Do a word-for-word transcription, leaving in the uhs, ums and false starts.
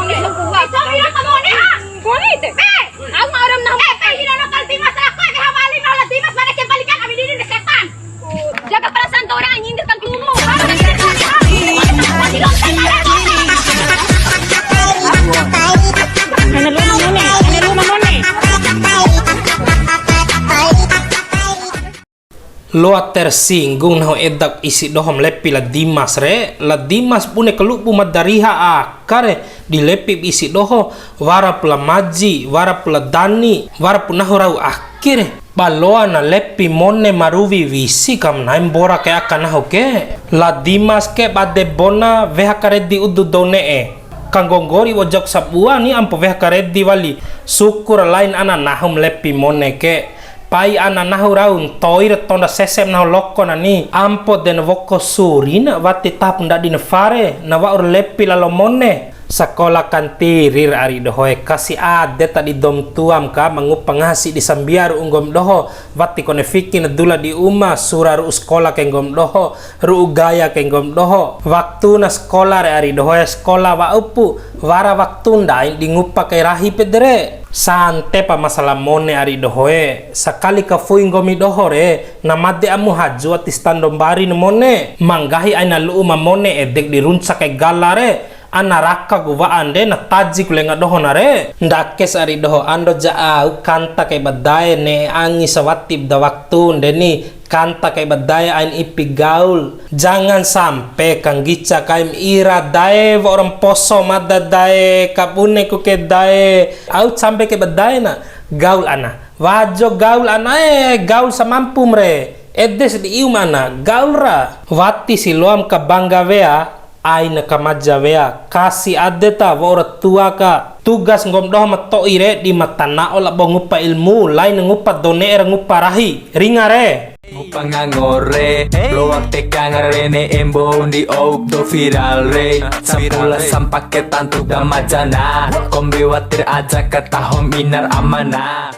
Kau orang nahu. Eh, pe, hina no kal Dimas, aku ke hawali no la Dimas, mana kembalikan kami dini setan. Jaga perasaan kau orang, nyindir kan dulu. Ana lu mamone, ana lu mamone. Loa tersinggung nahu edak isi doho ma lepi la Dimas re. La Dimas bune kalubu ma dariha aka re, di lepi isi doho, warapu la Maji, warapu la Dani, warapu nahu rau ake re. Ba loa na lepi mone ma ruwi wisi kam na'e mbora kai aka nahu ke. La Dimas ke bade bona weha karedi udu dou ne'e. Kanggongori wojak sabua ni ampo weha karedi wali. Syukur lain ana nahu ma lepi mone ke. Pai ana nahu rau ntoi ra tonda sesem nahu loko na ni. Ampo de na woko suri na wati tahap ndadi na fare, na wa'ur lepi lalo mone. Sakola kantiri ra ari dohoe, kasi ade ta di dou ma tuam ka, ma ngupa ngaha sidi sambia ru'u nggom doho, wati kone fiki na dula di uma, sura ru'u sakola ke nggom doho, ru'u gaya ke nggom doho. Waktu na sakola re ari dohoe, sakola wa'upu, wara waktu ndain di ngupa kai rahi pede re. Sante pa masalah mone ari dohoe, sakali kafui nggomi doho re, na made amu haju ati stando mbari na mone, ma nggahi aina lu'u ma mone edek di runca kai gala re, ana raka ku wa'an de na taji ku lenga doho na re. Ndake sa ari doho ando ja au kanta kai ba dae ne'e angi sawatip da waktu ndeni. Kanta kai ba dae ain ipi gaul. Jangan sampe kanggica kaim ira dae, wa'ura mposo mada dae, kabune ku ke dae. Au cambe kai ba dae na, gaul ana. Wajo gaul ana e, gaul samampum re. Edes di ium ana, gaul ra. Wati si loam kabangga wea, aina kamaja wea, kasi ade ta wa'ura tua ka. Tugas nggom doho ma to'i re, di ma tana'o labo ngupa ilmu, lain ngupa dou ne'e ra ngupa rahi. Ringa re. Ngupa ngango re, loak teka ngarene embo undi ouk do viral re. Sampula sampake tantu da majana, kombi watir aja katahom inar amana.